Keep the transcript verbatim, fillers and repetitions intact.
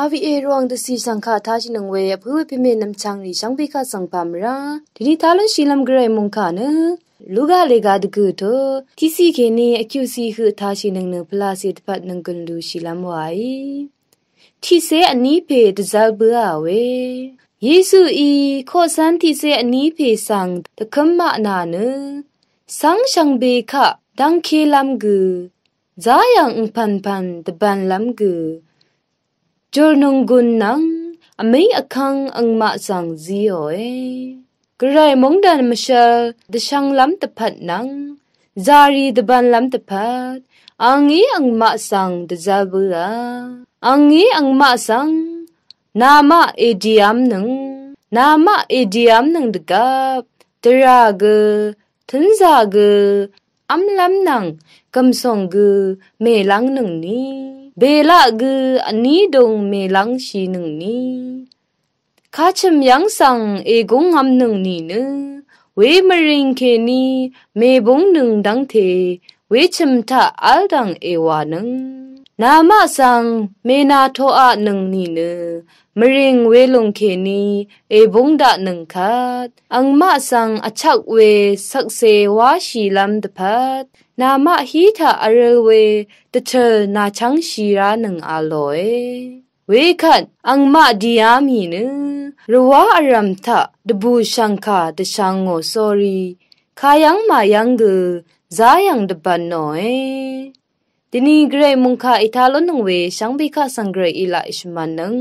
Aviq e rvwàng dvcì shv̀ngkà tashìnøng we vpǿ we pèmè nvmchv̀ngrì shvngbe kaq svng pà mvrá dvni talúnshìlv́m gvray mòngkà nø Luka lèga dvgø̀ tø tiqciq kèní vkyuqciq høq tashìnøng nø pvlacè dvpvt nònggùn lushìlv́m wàí. Tiqcé vní pè dvzv́l bǿà we. Yesuí koqcv́n tiqcé vní pè svng dvkǿm maq nà nø cv́ng shvngbe kaq dv́ngkélv́m gø záyv̀ng ngpv̀npv̀n dvbv̀nlv́m gø jùr nònggùn nvng vmí vkv́ng angmaq svng zíòe. Gvray móngdàn mvshv̄l dvshv̄nglv́m dvpvt nvng zàrì dvbv̀nlv́m dvpvt angí angmaq svng dvzv́l bǿà. Angí angmaq svng namaq èdìv́mnøng, namaq èdìv́mnøng dvgvp dvrà gø tǿnzà gø v́mlv́m nvng gv̀msòng gø mèlv́ngnøngni, bèlaq gø vní dung mèlv́ngshìnøngni, kachø̀m yv́ng svng ègúngv̄mnøng nìnø wemvrìng kèní mèbúngnøng dv́ngte wechø̀m taq v́ldv̀ng èwànøng. Namaq svng mènàtoqaqnøng nìnø mvrìng welùng kèní èbúng daqnøng kvt angmaq svng vchvk we shvkse wáshìlv́m dvpvt namaq hí taq vrøl we dvtø̀l nàchv́ngshì ránøng a lòe. Wekvt angmaq dìá mì nø rvwá vrv̀m taq dvbù shv̀ngkà dvshvngò sórí kayv́ng màyv́ng gø záyv̀ng dvbv̀nòe. Dvni gvray mòngkà ètalúnnøng we shvngbe kaq svng gvray í laq èshvmv̄nnøng.